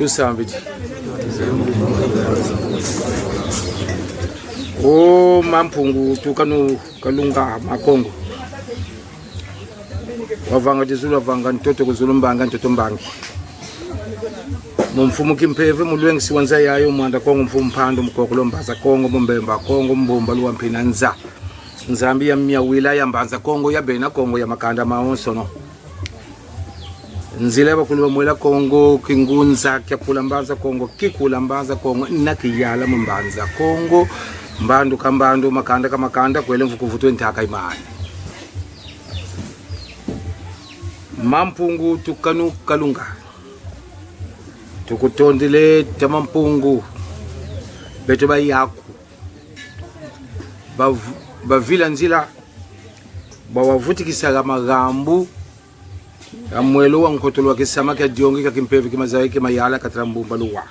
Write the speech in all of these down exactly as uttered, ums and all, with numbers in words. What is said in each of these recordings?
Lusambidi. O Ma Mpungu Tukanu Kalunga Ma Kongo. Wavanga dizulu, wavanga ntoto, ku zulu mbangi, ntoto mbangi. Mu mfumu kimpeve, mu lwengisi wa nza yayo, Mwanda Kongo, Mfumu Mpandu, Mukokolo, Mbanza Kongo, Mumbemba Kongo, Mbumba Luwa Mpina Nza. Nzambi ya Miawila, ya Mbanza Kongo, ya Bena Kongo, ya makanda mawonsono. Nzila ya bakulu ba Mwela Kongo, kingunza kia kula Mbanza Kongo, kikula Mbanza Kongo, na kiyala mu Mbanza Kongo, mbandu ka mbandu, makanda ka makanda, kwele mvuku vutu ntaka imani. Ma Mpungu Tukanu Kalunga. Tukutondele, Tata Ma Mpungu. Beto ba yaku. Ba, bavila nzila, ba wavutikisa ga magambu, ya mwelo wa nkotolo wa kisama kia diongi kia kimpeve, kia mazayi, kia mayala, katala Mbumba Luwa.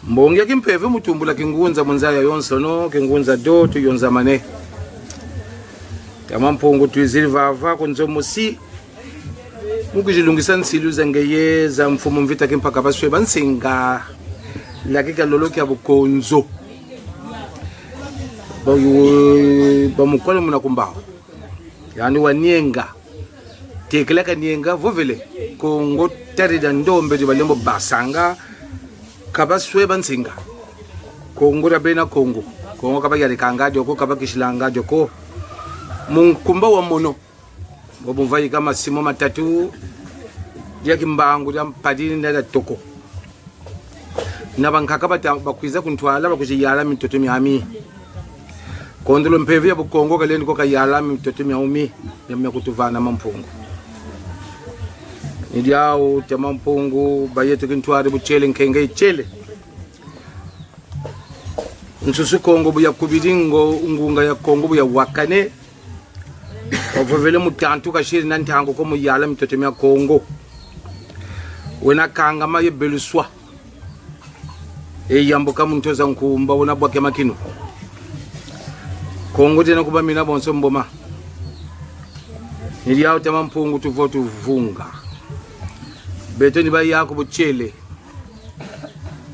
Mbongi ya kimpeve mu tumbula kingunza mu nza yayonsono, kingunza do tuyonzamane. Tata Ma Mpungu, twizidi vava ku nzo mosi, mu kuzilungisa nsilu za ngeye za mfumu mvita Kimpa Kabaswe ba Nsinga, laki kia lolo kia Bukonzo. Ba, ba mukwale muna ku mbawu. Yandi wa nienga. Tekela ka nienga, vovele: Kongo, tadi dia ndombe di balembo basanga, ka basweba nsinga. Kongo dia bena Kongo. Kongo ka bayadikanga dio ko, ka bakisilanga dio ko. Mu nkumba wa mono, bobo mvaika masimo matatu, dia Kimbangu, dia Mpadi, na dia Toko. Na bankaka bata-, bakwiza ku ntwala, bakwiza yala mitoto miami. Kondolo mpeve ya Bukongo kalendi ko kayala mitoto miawu mi, mia, mia kutuvana Ma Mpungu. Ni diawu, Tata Ma Mpungu, ba yeto kintwadi, buchele nkenge ichele. Nsusu Kongo bu yakubidi, ngo, ngunga ya Kongo bu yawakane, wavovele: Mutantu kasidi na ntangu ko mu yala mitoto mia Kongo. Wena kangama ye beluswa. E yambuka mu nto za nkumba, wena bwa kia makinu. Kongo diena kubamina bonso mboma. Ni diawu, Tata Ma Mpungu, tuvo tuvunga. Beto ni ba yaku buchele.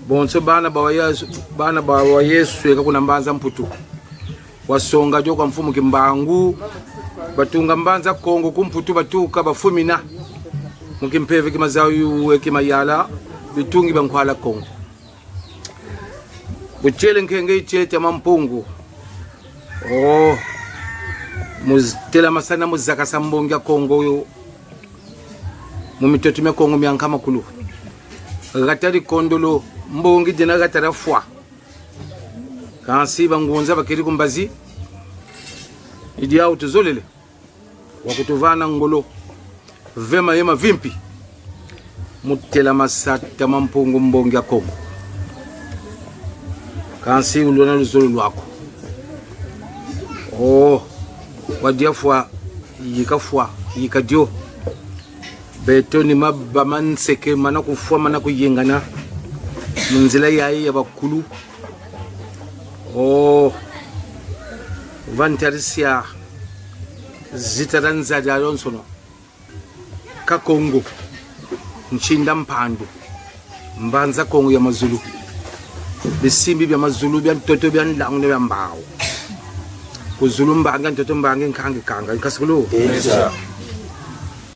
Bonso bana ba wa Yesu, bana ba wa Yesu eka kuna Mbanza Mputu. Wasonga dio kwa mfumu Kimbangu, batunga Mbanza Kongo ku Mputu, batuka, bafumina mu kimpeve, kia mazayi ye kia mayala, bitungi bia Nkwala Kongo. Buchele nkenge ichele, Tata Ma Mpungu. Oh, mu z-, telamasana mu zakasa mbongi ya Kongo yo, mu mitoto mia Kongo mia nkama kulu. Gata dikondolo, mbongi diena gata dia fwa. Kansi bangunza bakedi ku mbazi. I diawu tuzolele wa kutuvana ngolo, ve ma ye mavimpi, mu telamasa Tata Ma Mpungu, mbongi ya Kongo. Kansi ulwena luzolo lwaku. Oh, wadia fwa, yika fwa, yika dio. Beto ni maba ma nseke, mana kufwa, mana kuyengana mu nzila yayi ya bakulu. Oh, va ntarisi ya zita dia nza diayonsono. Ka Kongo, nsinda mpandu, Mbanza Kongo ya mazulu, bisimbi bia mazulu, bia ntoto, bia nlangu, bia mbawu. Ku zulu mbangi, ntoto mbangi, nkangi kanga, nkasukulu. Esa.